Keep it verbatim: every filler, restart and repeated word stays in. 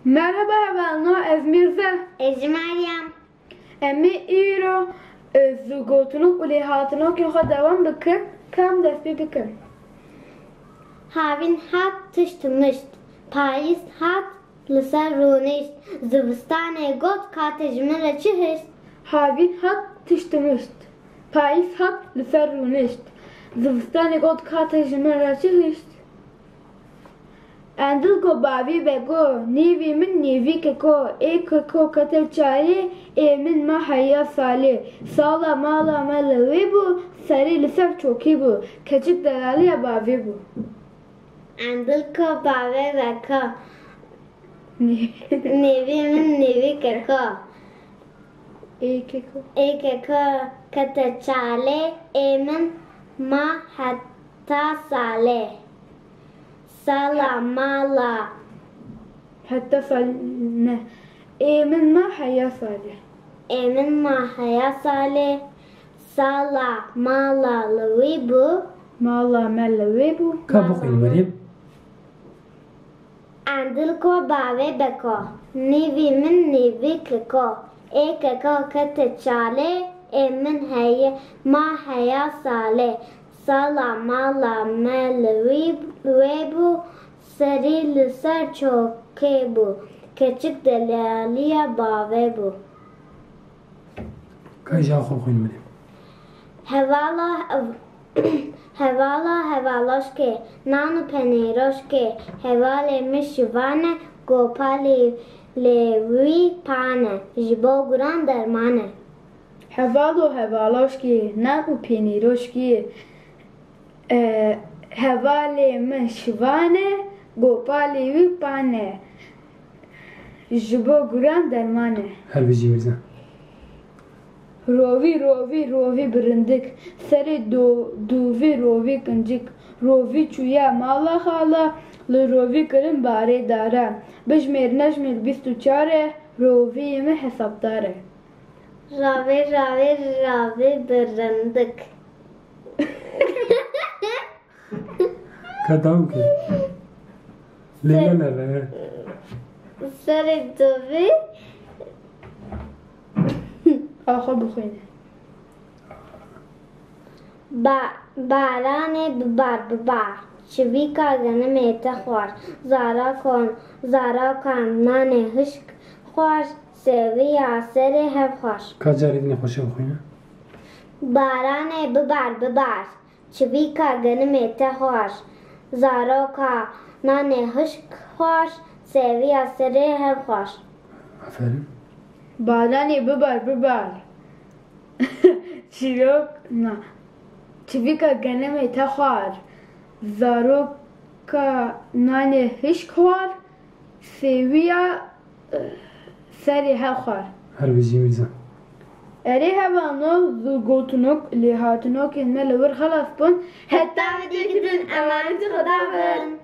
Merhaba hevalno, ez Mirze. Ez jî Meryem. Em ê îro, e, zûgotinok û lêhatinokên xwe dewam bikin. Ka em dest pê bikin. Havîn hat tişt mişt. Payîz hat li ser rûnişt. Zivistanê got, ka te ji min re çi hişt? Havîn hat tişt mişt. Payîz hat li ser rûnişt. Zivistanê got, ka te ji min re çi hişt? Endilko bavê beko, nêvî min nêvî keko, ê keko kete çalê, ê min ma heya salê. Sala mala me li wê bû, serî li ser çokê bû, keçik delaliya bavê bû. Endilko bavê beko, nêvî min nêvî keko. Ê keko. Ê keko kete çalê, ê min ma heta salê. Sala mala. Heta sal ne. Ê min ma heya salê. Ê min ma heya salê. Sala mala li wî bû. Mala me li wî bû. Ka bixwîn Meryem. Endilko bavê beko, nîvî min nîvî keko. Ê keko kete çalê, ê min heye, ma heya salê. Sala mala me li wî, wê bû, serî li ser çokê bû. Keçik delaliya bavê bû. Ka ji xwe xwîn min ê. Hevala, hevala hevaloşkê, nan û penêroşkê, hevalê min şivan e, gopalê lê wî pan e, ji bo guran derman e. Hevalo hevaloşkê, nan û penêroşkê, E, hevalê min şivan e, gopalê wî pan e. Ji bo guran derman e. Her bijî Mîrza. Rovî, rovî, rovî birindik. Serê do-, dûvî, rovî kincik. Rovî çûye mala xala, li rovî kirin barê dara. Bijmêr nejmêr bîst û çar e, rovî min hesabdar e. Ravê, ravê, ravê birindik. Ka dawam ke. Leyla nerede? Serê dovî. Axa bixwîne. Ba-, baranê bibar, bibar. Çivîka genimê te xwar. Zarokon, zarokan nanê hişk xwar. Sêviya serê hev xwar. Ka carê din ê xweşe bixwîne. Baranê bibar, bibar. Çivîka genimê te xwar. Zaroka nanê hişk xwar. Sêviya serê hev xwar. Aferin. Baranê bibar, bibar. Çîrok, na. Çivîka genimê te xwar. Zaroka nanê hişk xwar. Sêwiya, eh, serê hev xwar. Her bijî Mîrza. Erê hevalno, zûgotinok, lêhatinokên me li wir xelas bûn. Heta vîdyoyekî din, emanetî Xweda bin.